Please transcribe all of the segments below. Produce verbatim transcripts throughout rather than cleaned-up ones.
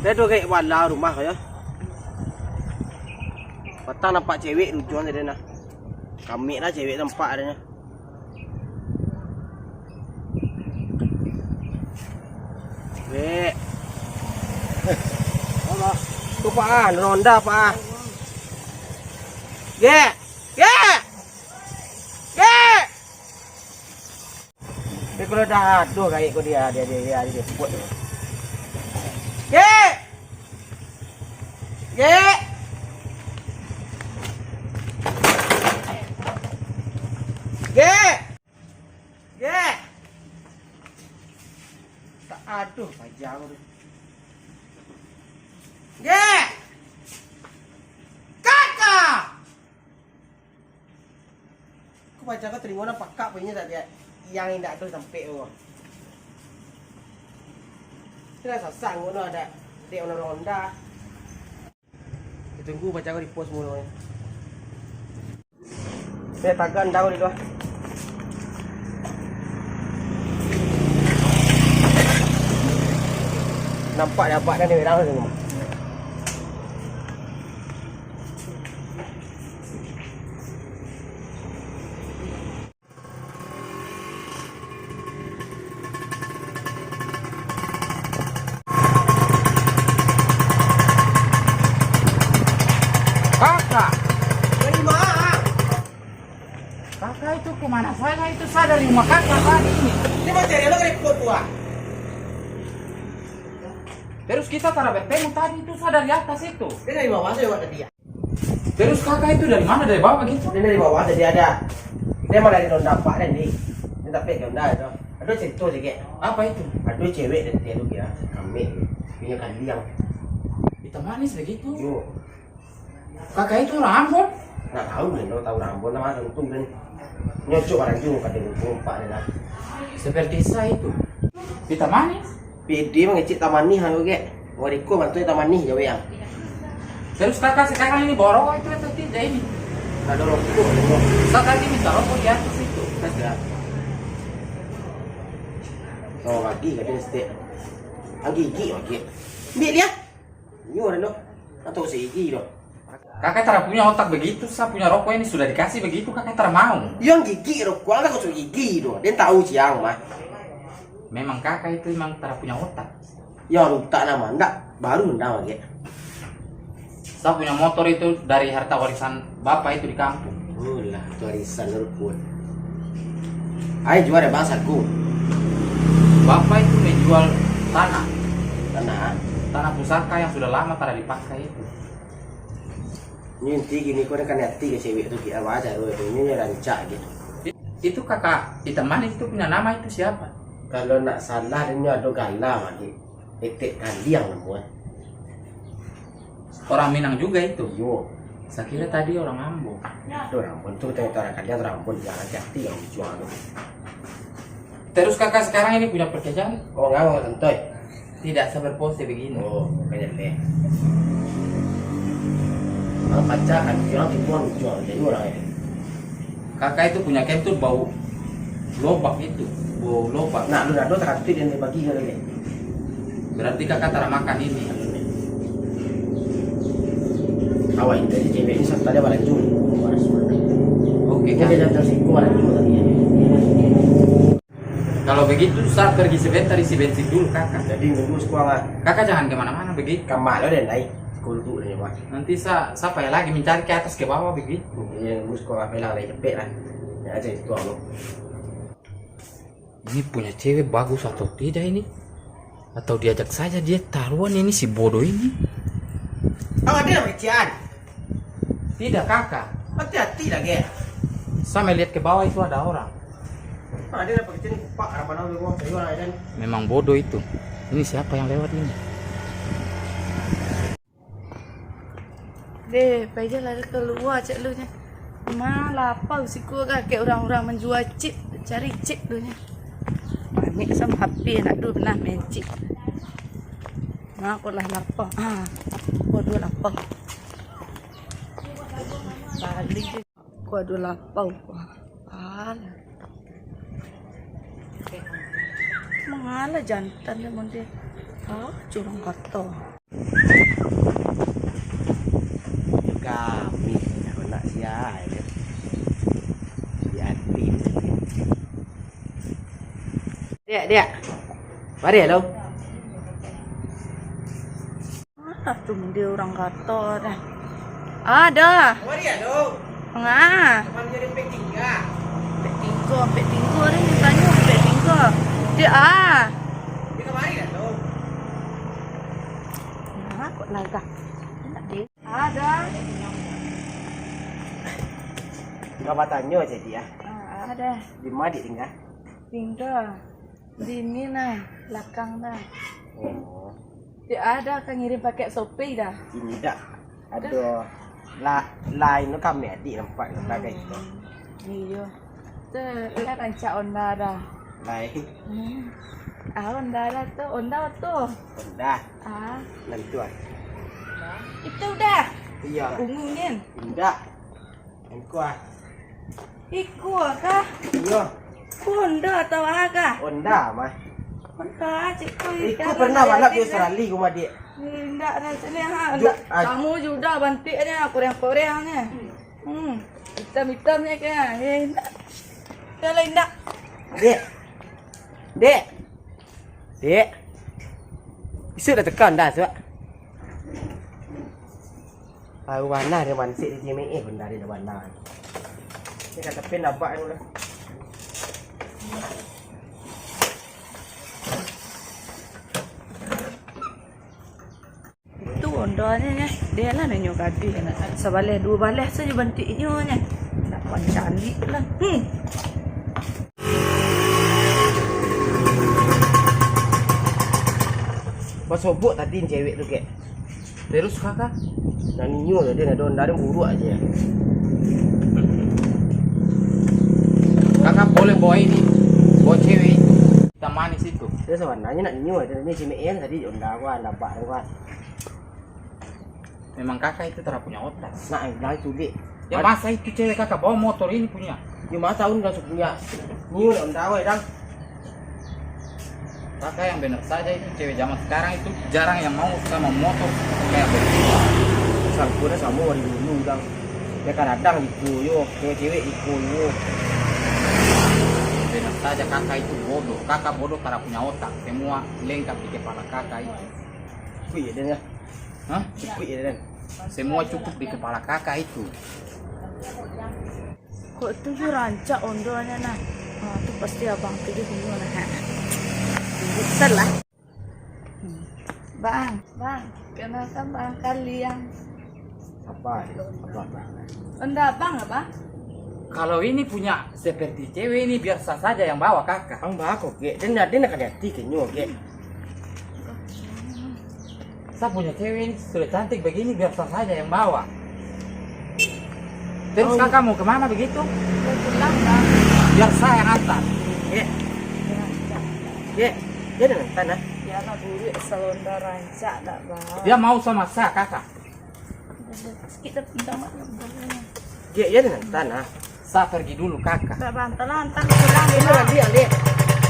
Dah tu kayak bala rumah yo. Patang nampak cewek di ujuang tadi nah. Kamik lah cewek nampak adanya. Cewek. Eh, alah. Tu Pak ah, ronda Pak ah. Gek. Gek. Gek. Dia kalau dah aduh gaik ko dia, dia, dia, dia, dia jemput tu. Gek! Gek! Gek! Gek! Tak aduh paja ko tu. Gek! Kakak! Ko paja ko tarimo nan pakak punyo tadi, yang indak tu sampek ko. Sudah sasak anggo no, ada dek ronda-ronda. Ditunggu paja ko di pos mulu ni. Saya tagan tahu di luar. Nampak dia abak kan dia merah tu. Kakak! Dari mana? Kakak itu kemana saja itu? Saya dari rumah kakak tadi ini. Ini mau cari apa dari pukul dua? Terus kita tara bertemu tadi itu, saya dari atas itu. Dia dari bawah saya tadi ya. Terus kakak itu dari mana? Dari bawah begitu? Dia dari bawah tadi ada. Dia malah di ronda apak tadi. Dia tak pek ronda itu. Ada cerita sikit. Apa itu? Ada cewek dari dia tu kira kami punya kaliang. Hitam manis begitu. Yo. Kakak itu orang Ambon? Nak tahu ni, lo tahu orang Ambon nama tentu kan. Nyocok orang Jung pada umpak ni lah. Seperti saya itu. Hitam manis? Pede mangecek tamani halo gek. Wariko bantu tamani jawab yang. Terus kakak sekarang ini borok itu atau tidak ini? Ada rokok, rokok. Saya tadi minta rokok di atas itu. Sudah. Oh, lagi kata stek. Anggigik lagi. Ambil dia. Nyo dah lo. Atau sigi lo. Kakak tara punya otak begitu, sa punya rokok ini sudah dikasih begitu, kakak tara mau. Yang gigi rokok, angka kosong gigi tu. Dia tahu siang mah. Memang kakak itu memang tara punya otak. Ya, utak nama, ndak baru ndak lagi. Sa punya motor itu dari harta warisan bapak itu di kampung. Oh lah, itu warisan rumput. Ai jual deh bang saku. Bapak itu menjual tanah. Tanah? Tanah pusaka yang sudah lama tara dipakai itu. Ini inti gini, kau kan hati ke cewek tu, kayak apa aja, ini rancak gitu. Itu kakak hitam manis itu punya nama itu siapa? Kalau nak salah, dia ada gala lagi. Etek kaliang namuan. Orang Minang juga itu? Yo. Saya kira tadi orang Ambon. Itu orang Ambon tu, kita orang kaliang orang Ambon, jangan hati-hati yang dijual tu. Terus kakak sekarang ini punya pekerjaan? Oh, ngawang santai. Tidak, saya berpose begini. Oh, makanya deh. Kalau pacar kan, orang tipuan jual, jadi orang ini. Kakak itu punya kentut bau lobak itu, bau lobak. Nak lu nado takatui dan dibagi ke lele. Berarti kakak tara makan ini. Awak itu si cewek ini serta dia balanjung. Oke, dia kak. Dia jangan tersinggung balanjung tadi ya. Kalau begitu, saya pergi sebentar isi bensin dulu, kakak. Jadi nunggu sekuang ah. Kakak jangan kemana-mana begitu. Kamar lo dan naik. Kuntu dia mah. Nanti sa, sa payah lagi mencari ke atas ke bawah begitu. Iya, nunggu sekuang ah, pelang lagi cepet lah. Ya aja itu lo. Ini punya cewek bagus atau tidak ini? Atau diajak saja dia taruhan ini si bodoh ini? Awak ada nak kecil? Tidak, kakak. Hati-hati lah, gek. Sa melihat ke bawah itu ada orang. Ada nak kecil kupak, harapan awak di rumah, saya orang, kan? Memang bodoh itu. Ini siapa yang lewat ini? Deh, pai je lah kalua cak lu nyo. Ma lapau siko ka kek urang-urang manjua chip, cari chip lu nyo. Panik sam H P anak tu pernah main chip. Ma ko lah lapau. Ah, ko duo lapau. Balik je. Ko duo lapau. Alah. Mangalah jantan dia mun dia. Ah, curang kato. Kami, kalau nak sial, di ati. Diak, diak. Mari, halo. Ah, tu dia urang kato dah. Ada. Mari, halo. Nga. Kapan jadi pek tingga? Pek tingga, pek tingga ni ditanyo, pek tingga. Dia ah. Dia kamari lah tu. Nah, kok lagak. Enak deh. Ada. Kau batanyo jadi ah. Ah, ada. Di ma dik tingga? Tingga. Di ni nah, belakang nah. Oh. Dia ada kan ngirim pakai Shopee dah. Indak. Ado la-, lain tu kami adik nampak sebagai itu. Hmm. Iyo. Tu lah rancak Honda dah. Lain. Hmm. Ah, Honda dah tu, Honda tu. Honda. Ah. Nanti ah. Itu dah. Iya. Ungu ni. Indak. Iko ah. Iko kah? Iyo. Honda atau ah kah? Honda mah. Honda cik tu. Iko pernah balap di Australia, rumah dia. Indak rasanya ha. Ju-, ah. Kamu juda bantik dia, kurang-kurang ni. Hmm. Hitam-hitam ni kan. Eh, indak. Kalau indak. Dek. Dek. Dek. Isuk dah tekan dah, Suak. Baru bana dia mansik di J M A, eh, benda dia dah bana. Ni kata pen nampak dulu lah. Itu Honda ni, ni. Dia lah nanyo gadih nak. Sabaleh dua baleh saja bantiknyo ni. Nak pancalik lah. Hmm. Basobok tadi cewek tu, kek. Terus kakak? Nah, ninyo lah dia, ada Honda dia buruk aja. Kakak boleh bawa ini, bawa cewek itu. Hitam manis itu. Dia sebenarnya nak ninyo, dia ni si Me'en tadi Honda gua, nampak gua. Memang kakak itu tidak punya otak. Nak bilang itu, Dek. Ya, masa itu cewek kakak bawa motor ini punya? Ya, masa tahun langsung punya. Ninyo nak Honda gua, dang. Kakak yang benar saja itu, cewek zaman sekarang itu jarang yang mau sama motor kayak begitu. Sangkuna samo dari dulu, dang. Dia kadang-kadang iko yo, cewek-cewek iko yo. Benar saja kakak itu bodoh. Kakak bodoh, tidak punya otak. Semua lengkap di kepala kakak itu. Kuih ya, Den, ya? Hah? Kuih ya, Den? Semua cukup di kepala kakak itu. Kok tu yo rancak Honda-nya nah. Ah, tu pasti abang tu yo punyo nah. Bukan lah. Hmm. Bang, bang, kenapa bang kalian? Apa? Apa, apa? Honda abang lah, bang. Kalau ini punya seperti cewek ini, biar sah saja yang bawa kakak. Ang bawa kok, Gek. Den, den nak hati-hati kenyo, Gek. Sa punya cewek ini sudah cantik begini, biar sa saja yang bawa. Terus kakak mau kemana begitu? Mau pulang, Bang. Biar sa yang antar. Ye. Ye, ye, den antar, nah. Ya, nak buruak salonda rancak, dak, Bang? Dia mau sama sa, kakak. Sikit dah, minta maaf, Bang. Ye, ye, den antar, nah. Sa pergi dulu, kakak. Dah, Bang, antarlah, antar pulang, Bang. Alik, alik.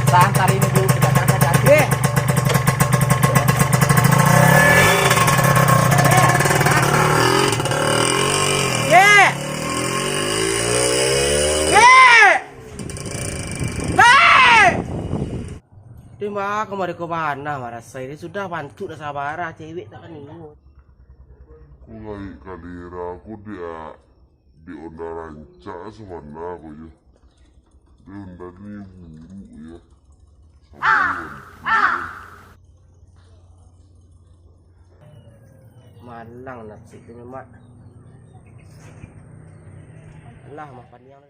Sa antar ini dulu, kita kakak cantik. Ye. Ye. Ye. Ye. Tembak kamari ko bana marasai. Dia sudah bantuk dah sabara, cewek tak kan ingat. Ku ngai kalera ku dia. Di onda rancak sabana ko yo. Di onda ni buruk yo. Malang nasib tu memang. Alah, makan yang